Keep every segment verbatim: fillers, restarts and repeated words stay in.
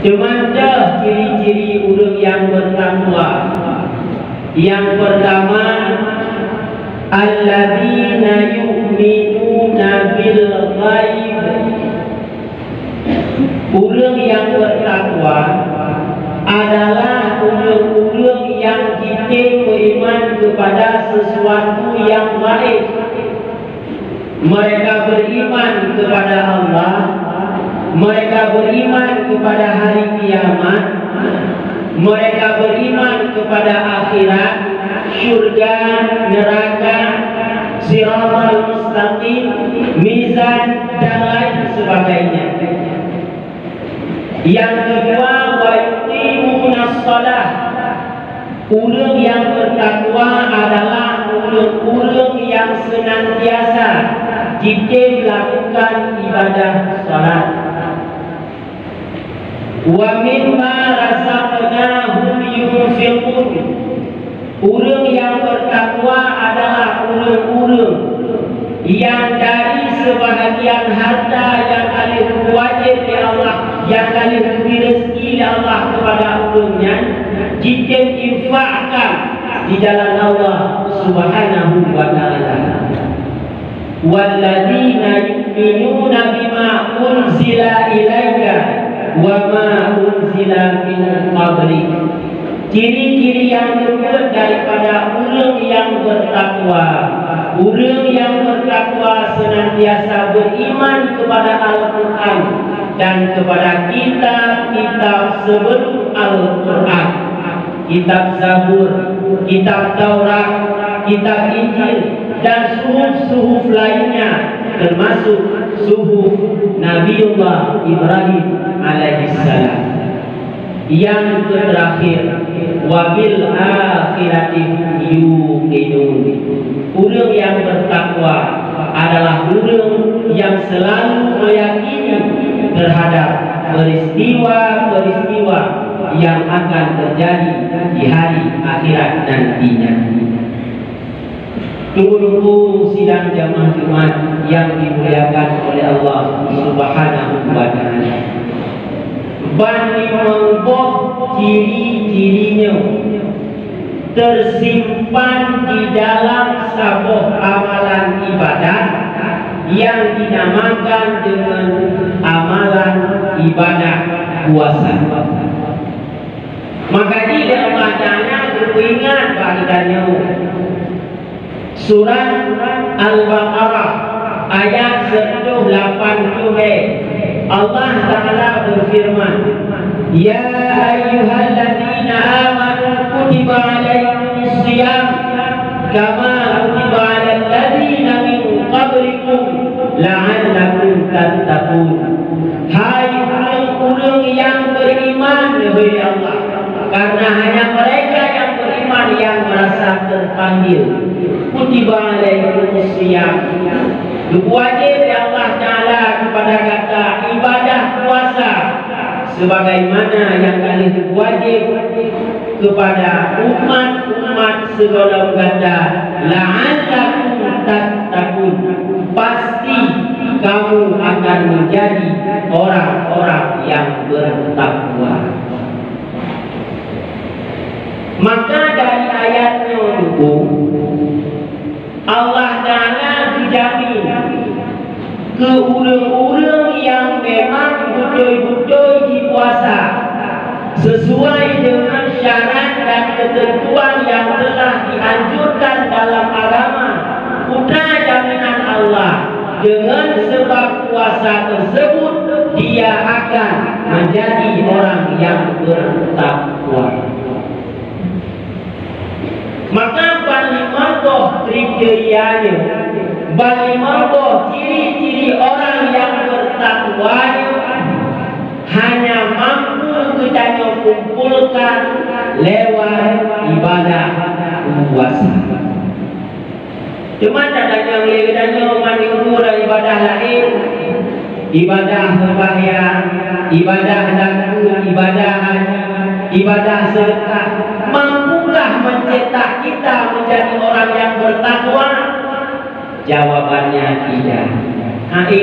Teuma dua ciri-ciri ureuëng nyang bertakwa. Nyang pertama, alladzina yu'minuna bil ghaib. Ureuëng nyang bertakwa adalah ureuëng-ureuëng nyang jitem beriman kepada sesuatu nyang gaib. Mereka beriman kepada Allah, mereka beriman kepada hari kiamat, mereka beriman kepada akhirat, syurga, neraka, siratal mustaqim, mizan, dan lain sebagainya. Yang kedua, wa yuqimunas shalah. Ureuëng nyang bertakwa adalah ureuëng-ureuëng nyang senantiasa jitem lakukan ibadah salat. Wa mimma razaqnahum yunfiqun. Ureuëng nyang bertakwa adalah ureuëng-ureuëng nyang dari sebahagian harta nyang ka lheueh geuwajéb lé Allah, nyang ka lheueh geubri rezeki lé Allah kepada ureuëng nyan, jitem infakkan di jalan Allah Subhanahu wa Ta'ala. Walladzina yu'minuna bima unzila ilaika wa ma unzila min qablik. Ciri-ciri nyang keupeuet daripada ureuëng nyang bertakwa. Ureuëng nyang bertakwa senantiasa beriman kepada Al-Quran dan kepada kitab-kitab sebelum Al-Quran. Kitab Zabur, kitab Taurat, kitab Injil, dan suhuf-suhuf lainnya, termasuk suhuf Nabiullah Ibrahim alaihissalam. Yang terakhir, wabil akhirati hum yuqinun. Ureuëng nyang bertakwa adalah ureuëng nyang selalu meyakini terhadap peristiwa-peristiwa yang akan terjadi di hari akhirat nantinya. Teungku-teungku sidang jamaah Jumat yang dimuliakan oleh Allah Subhanahu wa Ta'ala. Ban limong boh ciri-ciri nyoe tersimpan di dalam saboh amalan ibadah yang dinamakan dengan amalan ibadah puasa. Maka jih lé Allah Ta'ala geupeuingat bak geutanyoe. Surat Al-Baqarah ayat seratus lapan puluh lhèe. Allah Ta'ala berfirman, "Ya ayyuhalladzina amanu kutiba alaikumus siyam kama kutiba alal ladzina min qablikum la'allakum tattaqun." Hai ureuëng-ureuëng nyang beriman, neuhôi Allah, karena hanya mereka yang beriman yang merasa terpanggil. Kutiba alaikumus siyam. Geuwajéb lé Allah Ta'ala kepada gata ibadah puasa sebagaimana nyang ka lheueh geuwajéb kepada umat-umat sigohlom gata, la'allakum tattaqun, pasti kamu akan menjadi orang-orang yang bertakwa. Maka dari ayat nyoe, Teungku, Allah Ta'ala geujamin keu ureuëng-ureuëng nyang memang beutôi-beutôi jipuasa sesuai dengan syarat dan ketentuan yang telah dianjurkan dalam agama. Peue jaminan Allah, dengan sebab puasa tersebut dia akan menjadi orang yang bertakwa. Maka ban limong boh kriteria nyoe, ban limong boh ciri-ciri orang nyang bertakwa nyoe hanya mampu geutanyoe kumpulkan lewat ibadah puasa. Teuma tatanyong lé geutanyoe, meunyoe ureuëng ibadah laén, ibadah seumbahyang, ibadah zakeuet, ibadah haji, ibadah seudeukah, mampukah mencetak kita menjadi orang yang bertakwa? Jawabannya tidak. Hai.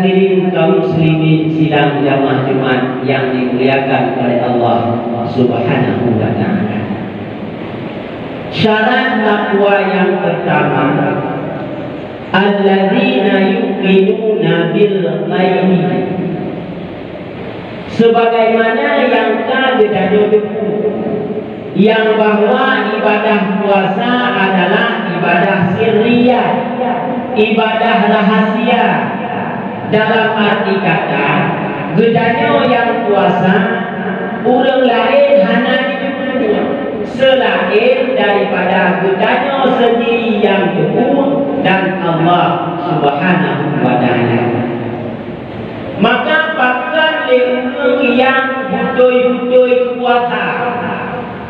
Hadirin kaum muslimin sidang jamaah Jumat yang dimuliakan oleh Allah Subhanahu wa Ta'ala. Syarat takwa yang pertama, alladzina yu'minuna bil ghaibi. Sebagaimana yang ka geutanyoe teupeu, yang bahwa ibadah puasa adalah ibadah sirriyah, ibadah rahasia. Dalam arti kata, geutanyoe nyang puasa, ureuëng laén hana jiteupeue seulaén daripada geutanyoe seundiri nyang teupeue dan Allah Subhanahu wa Ta'ala. Maka pakon lé ureuëng nyang beutôi-beutôi puasa,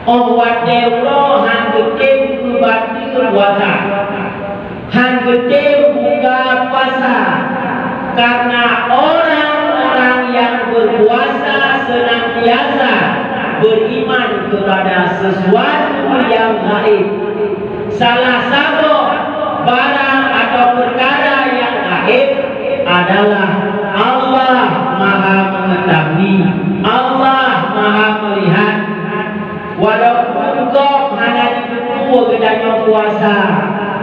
óh watée uroe han geutem keubateue puasa, han geutem buka puasa, karena orang-orang yang berpuasa senantiasa beriman kepada sesuatu yang gaib. Salah saboh barang atau perkara yang gaib adalah Allah Maha Mengetahui, Allah Maha Melihat. Walaupun gob hana jiteupeue geutanyoe puasa,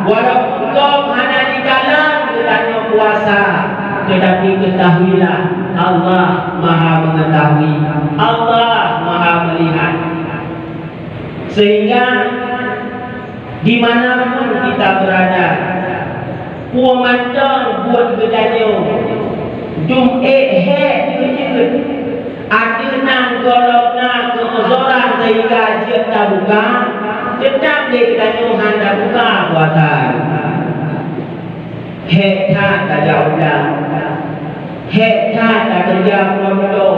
walaupun gob hana jikalon geutanyoe puasa, tetapi ketahuilah, Allah Maha Mengetahui, Allah Maha Melihat. Sehingga dimanapun kita berada, peue mantong buet geutanyoe, dum ék hék jeuet-jeuet. Ateueh nan gohlom na keuuzoran sehingga jeuet tabuka, teutap lé geutanyoe han tabuka puasa. Hék that tajak u blang, hék that takeureuja peurumoh,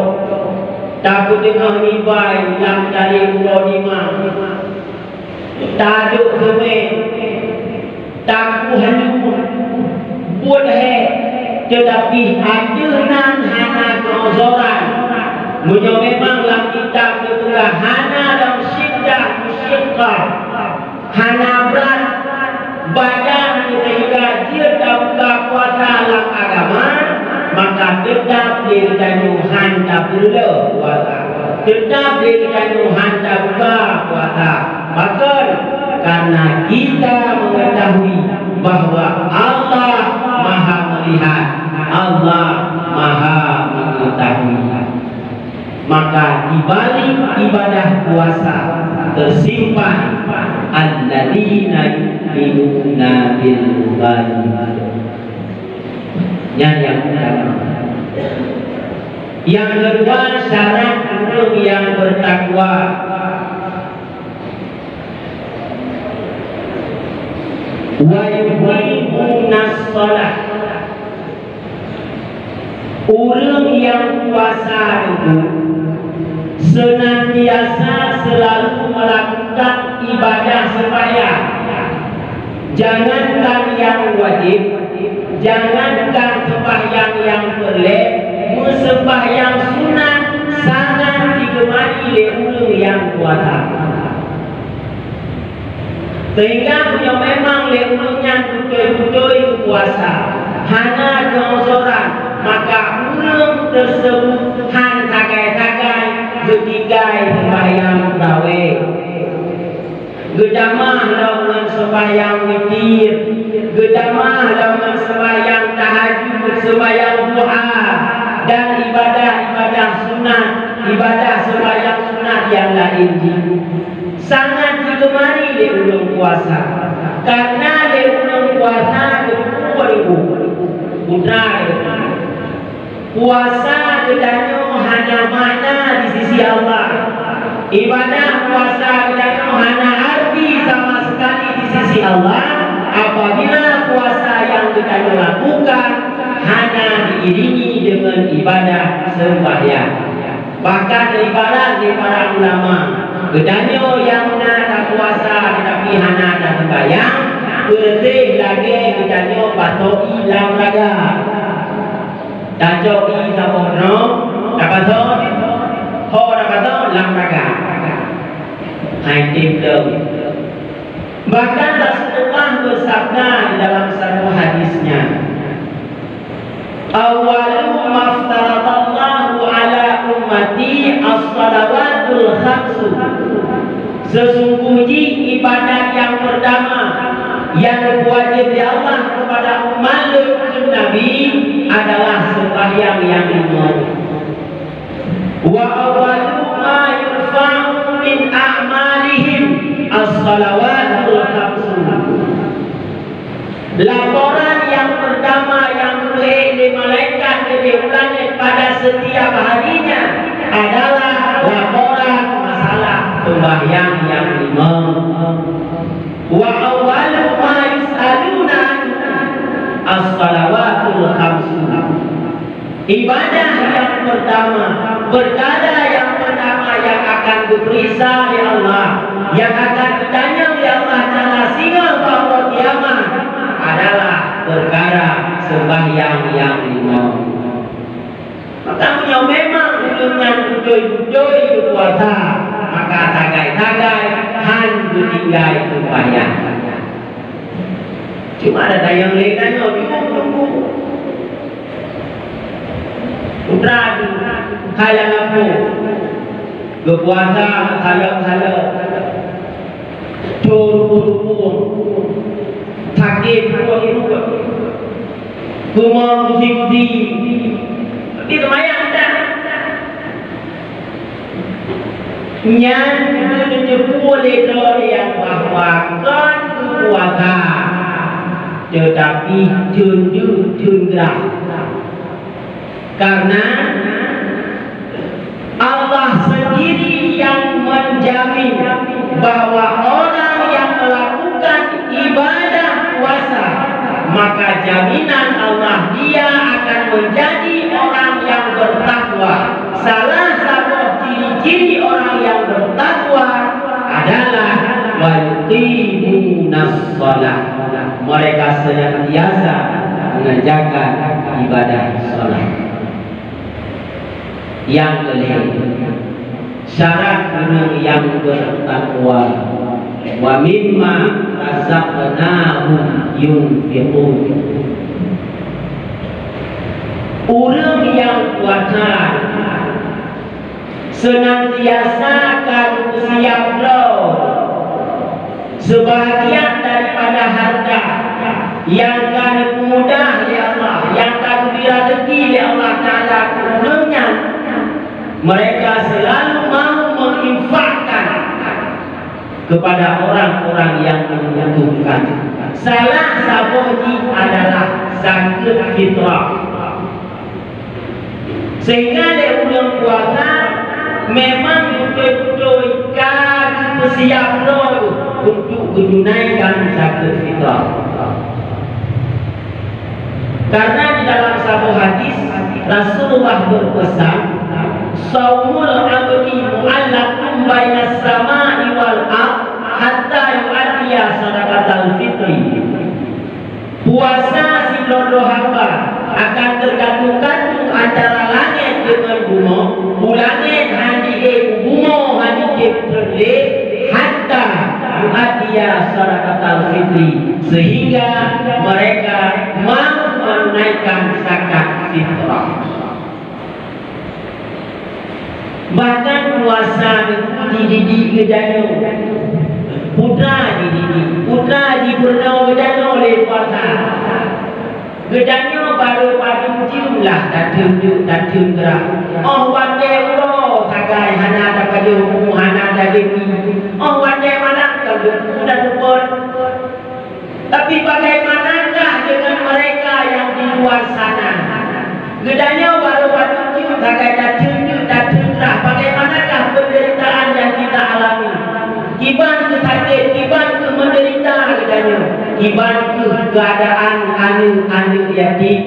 tapeuteungoh nibai lam tali uroe nima. Taduek seumé, takueh lumpah, buet hék, teutapi ateueh nan hana keuuzoran. Meunyoe memang lam kitab geupeugah hana lam syiddah musyaqqah, hana brat badan sehingga jeuet tabuka puasa lam agama, maka teutap lé geutanyoe han tapeureulée puasa. Teutap lé geutanyoe han tabuka puasa. Pakon? Karena kita mengetahui bahwa Allah Maha Melihat, Allah Maha Mengetahui. Maka di balik ibadah puasa tersimpan alladzina yu'minuna bil ghaib. Nyan nyang pertama. Nyang keudua, syarat ureuëng nyang bertakwa. Wa yuqimunas shalah. Ureuëng nyang puasa itu senantiasa selalu melakukan ibadah sembahyang. Jangankan nyang wajib, jangankan sembahyang nyang peureulée, meuseumbahyang sunat sangat jigeumari lé ureuëng nyang puasa. Sehingga meunyoe memang lé ureuëng nyan beutôi-beutôi geupuasa, hana keuuzoran, maka ureuëng teuseubut han sagai-sagai geutinggai seumbahyang tarawéh. Geutamah lom ngon seumbahyang witir, geutamah lom ngon seumbahyang tahajud, seumbahyang duha, dan ibadah-ibadah sunat, ibadah seumbahyang sunat nyang laén jih. Sangat jigeumari lé ureuëng puasa, karena lé ureuëng puasa geuteupeue lé buet putra. Puasa geutanyoe hana makna di sisi Allah. Ibadah puasa geutanyoe hana arti sama sekali di sisi Allah apabila puasa nyang geutanyoe lakukan hana diiringi deungon ibadah seumbahyang. Bahkan ibarat lé para ulama, geutanyoe nyang na tapuasa tetapi hana taseumbahyang, peureuséh lagée geutanyoe pasoe ié lam raga. Tacok ié saboh droe, tapasoe, ho tapasoe lam raga. Hai tem lom. Bahkan Rasulullah bersabda di dalam satu hadisnya, "Awal Sesungguh jih ibadat nyang peurtama nyang geuwajéb lé Allah keupada umat lôn kheun Nabi adalah seumbahyang nyang limong. Wa awwalu ma yurfa'u min a'malihim as-salawatul khamsu. Laporan nyang peurtama nyang geubri lé malaikat keu di langét pada setiap harinya adalah laporan masalah seumbahyang nyang limong. Wa awwalu ma yus'aluna anhu as-salawatul khamsu. Ibadah nyang peurtama, peukara nyang peurtama nyang akan geupeuriksa lé Allah, nyang akan geutanyong lé Allah Taala singoh bak uroe kiamat adalah peukara seumbahyang nyang limong. Maka meunyoe memang ureuëng nyan beutôi-beutôi geupuasa, maka sagai-sagai hán geutinggai seumbahyang. Cuma ada tanyong lé tanyong, jeuet teungku. Putra tu, hai lam gampông. Geupuasa saleuem-saleuem. Cur rupueng-rupueng. Sakét pruet-pruet. Keumong gusi-gusi. Tapi seumayang that. Nyan geuteupeue lé droe nyan bahwa kon geupuasa, teutapi teundeuk teunggrah. Karena Allah sendiri yang menjamin bahwa orang yang melakukan ibadah puasa, maka jaminan Allah, dia akan menjadi orang yang bertakwa. Salah satu ciri-ciri orang yang bertakwa adalah wa yuqimunas shalah. Mereka senantiasa mengerjakan ibadah salat. Nyang keulhèe, syarat ureuëng nyang bertakwa, wa mimma razaqnahum yunfiqun. Ureuëng nyang puasa senantiasa ka geusiab droe seubahagian daripada hareuta nyang ka neupeumudah lé Allah, nyang ka geubri raseuki lé Allah Taala keu ureuëng nyan. Mereka selalu mau menginfakkan kepada orang-orang yang membutuhkan. Salah saboh jih adalah zakeuet fitrah. Sehingga lé ureuëng puasa memang beutôi-beutôi ka geupeusiab droe untuk geutunaikan zakeuet fitrah. Karena di dalam saboh hadis, Rasulullah berpesan, "Shaumul abdi mu'allaqun bainas sama'i wal ard hatta yu'addiya shadaqatal fitri." Puasa sidroe-droe hamba akan teugantung-gantung antara langét deungon bumoe, u langét hana jiék, u bumoe hana jiék peureulée, hatta yu'addiya shadaqatal fitri, sehingga mereka mau menunaikan zakat fitrah. Bahkan puasa nyoe jididik geutanyoe. Putra jididik, putra jipeurunoe geutanyoe lé puasa. Geutanyoe barô padub jeuem lah tateun deuk, tateun grah. Óh watée uroe sagai hana tapajoh bu, hana tajép mie. Óh watée malam ka lheueh bu tateupot. Tapi bagaimanakah dengan mereka yang di luar sana? Geutanyoe barô padub jeuem sagai tateun deuk, tateun grah. Bagaimanakah penderitaan yang kita alami? Kiban keuh sakét, kiban keuh menderita geutanyoe. Kiban keuh keadaan aneuëk-aneuëk yatim.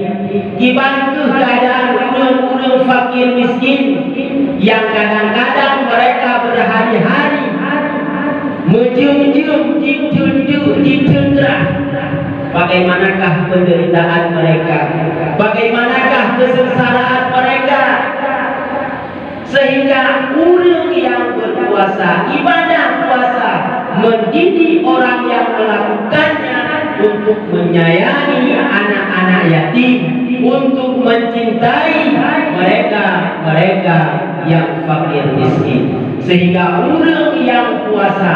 Kiban keuh keadaan ureuëng-ureuëng fakir miskin yang kadang-kadang mereka berhari-hari meujeuem-jeuem jiteun deuk, jiteun grah. Bagaimanakah penderitaan mereka? Bagaimanakah kesengsaraan mereka? Sehingga ureuëng nyang berpuasa, ibadah puasa, mendidik orang yang melakukannya untuk menyayangi anak-anak yatim, untuk mencintai mereka-mereka yang fakir miskin. Sehingga ureuëng nyang puasa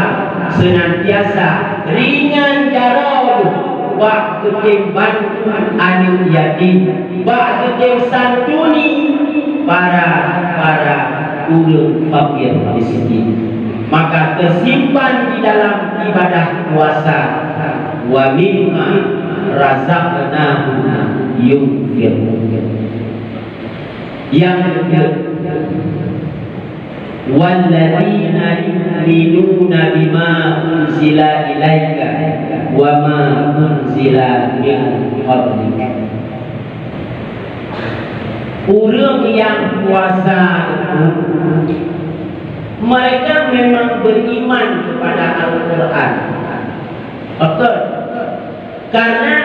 seunantiasa ringan jaroe bak geutem bantu aneuëk yatim, bak geutem santuni para-para ureuëng fakir miskin. Maka teusimpan di dalam ibadah puasa, "Wa mimma razaqnahum yunfiqun." Nyang keudua, "Walladzina yu'minuna bima unzila ilaika wa ma unzila min qablik." Ureuëng nyang puasa itu, mereka memang beriman kepada Al-Quran. Betul. Karena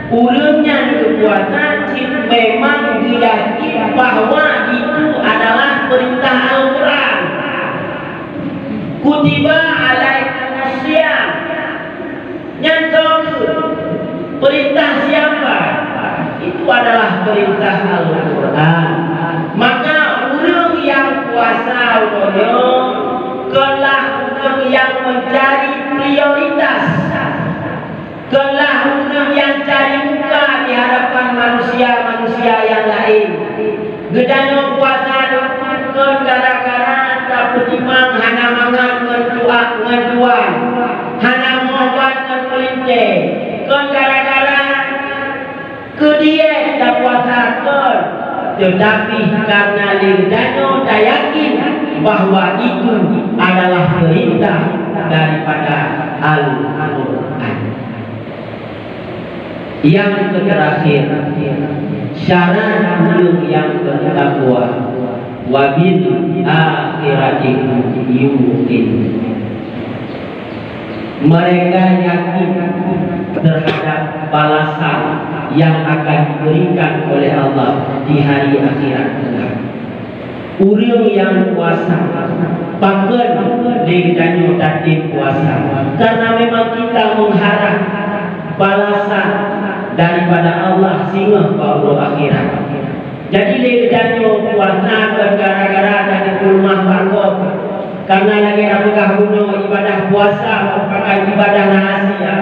ureuëng nyan geupuasa cit memang geuyakin bahwa itu adalah peurintah Al-Quran. "Kutiba alaikumus siyam." Nyan soe keuh? Peurintah siapa? Itu adalah peurintah Al-Quran. Maka ureuëng nyang puasa uroe nyoe, konlah ureuëng nyang mencari prioritas. Konlah ureuëng nyang cari muka di hadapan manusia-manusia nyang laén. Geutanyoe puasa nyoe kon gara-gara tapeutimang hana mangat ngon tuak ngon tuan, hana meuubat ngon peulintèe, kon gara-gara keu diet tapuasa, kon, teutapi karena lé geutanyoe tayakin bahwa itu adalah peurintah daripada Al-Quran. Nyang keuterakhir, syarat ureuëng nyang beutakwa, "Wa bil akhirati hum yuqinun." Mereka yakin terhadap balasan yang akan diberikan oleh Allah di hari akhirat kelak. Ureuëng nyang puasa, pakon lé geutanyoe tatem puasa? Karena memang kita mengharap balasan daripada Allah singoh bak uroe akhirat. Jadi lé geutanyoe puasa kon gara-gara tatem peuleumah bak gob. Karena lagée na peugah bunoe, ibadah puasa merupakan ibadah rahasia.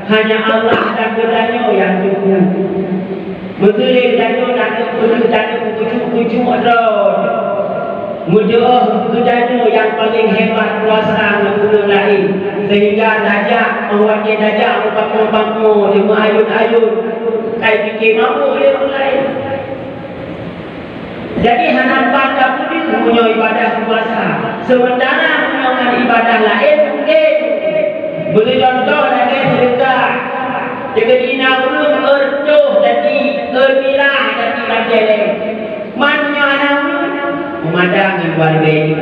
Hanya Allah dan geutanyoe nyang teupeue. Meuseuti geutanyoe na teupeue, geutanyoe meukucuk-kucuk droe. Meudeuh geutanyoe nyang paleng hebat puasa ngon ureuëng laén, sehingga tajak, óh watée tajak meupakoe-pakoe, meuayun-ayun, kai pike mabök lé ureuëng laén. Jadi hana pat tapeudeuh meunyoe ibadah puasa, seumeuntara meunyoe ngon ibadah laén mungken. Beucontoh lagée seudeukah, teukeudi na ureuëng eu reutôh dati, eu mirah dati lam céléng. Man nyoe hana ureuëng, meumadang ngon dua ribée jih.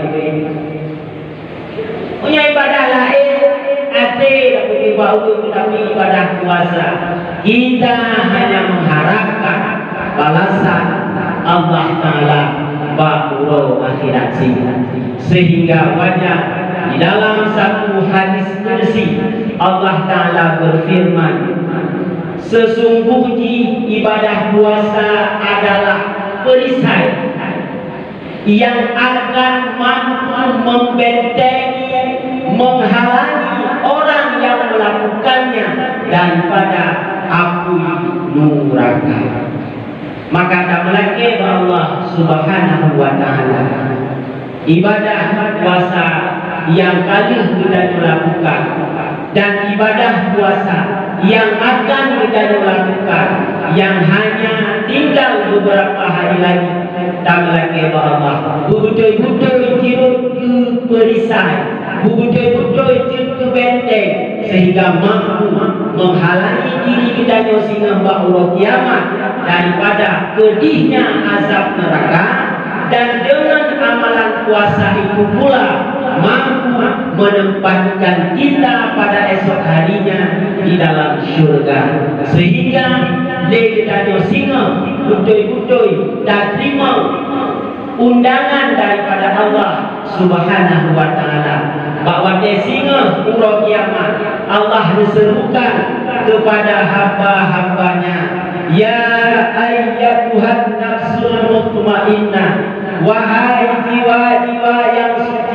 Meunyoe ibadah laén, até tapeudeuh bak ureuëng, teutapi ibadah puasa, kita hanya mengharapkan balasan Allah Taala bak uroe akhirat singoh. Sehingga wajar di dalam satu hadis qudsi, Allah Taala berfirman, "Sesungguh jih ibadah puasa adalah perisai yang akan mampu membentengi, menghalangi orang yang melakukannya daripada api neraka." Maka tameulakée bak Allah Subhanahu wa Taala, ibadah puasa nyang ka lheueh geutanyoe lakukan dan ibadah puasa nyang akan geutanyoe lakukan, nyang hanya tinggal beberapa hari lagi, tameulakée bak Allah, beubeutôi-beutôi jeuet keu perisai, beubeutôi-beutôi jeuet keu benteng, sehingga mampu menghalangi diri geutanyoe singoh bak uroe kiamat daripada pedihnya azab neraka, dan dengan amalan puasa itu pula mampu menempatkan kita pada esok harinya di dalam syurga. Sehingga lé geutanyoe singoh beutôi-beutôi tateurimong undangan daripada Allah Subhanahu wa Taala. Bak watée singoh uroe kiamat, Allah neuserukan kepada hamba-hamba-Nya, "Ya ayyatuhan nafsul mutmainnah, wahai jiwa-jiwa yang suci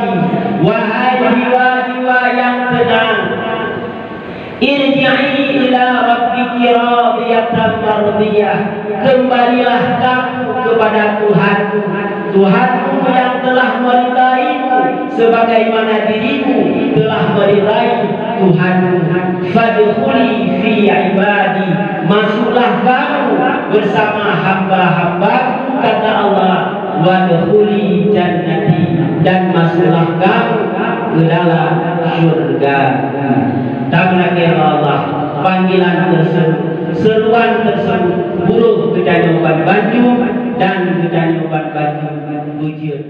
Wahai jiwa-jiwa nyang teunang, irji'i ila rabbiki radiyatan mardiyah. Kembalilah kamu kepada Tuhanmu, Tuhanmu yang telah meridaimu sebagaimana dirimu telah meridai Tuhanmu. Fadkhuli fi ibadi, masuklah kamu bersama hamba-hambaku, kata Allah. Wadkhuli jannati, dan masuklah kamu ke dalam syurga. Tameulakée bak Allah, panggilan tersebut, seruan tersebut, buroh geutanyoe ban bandum dan geutanyoe ban bandum beujeuet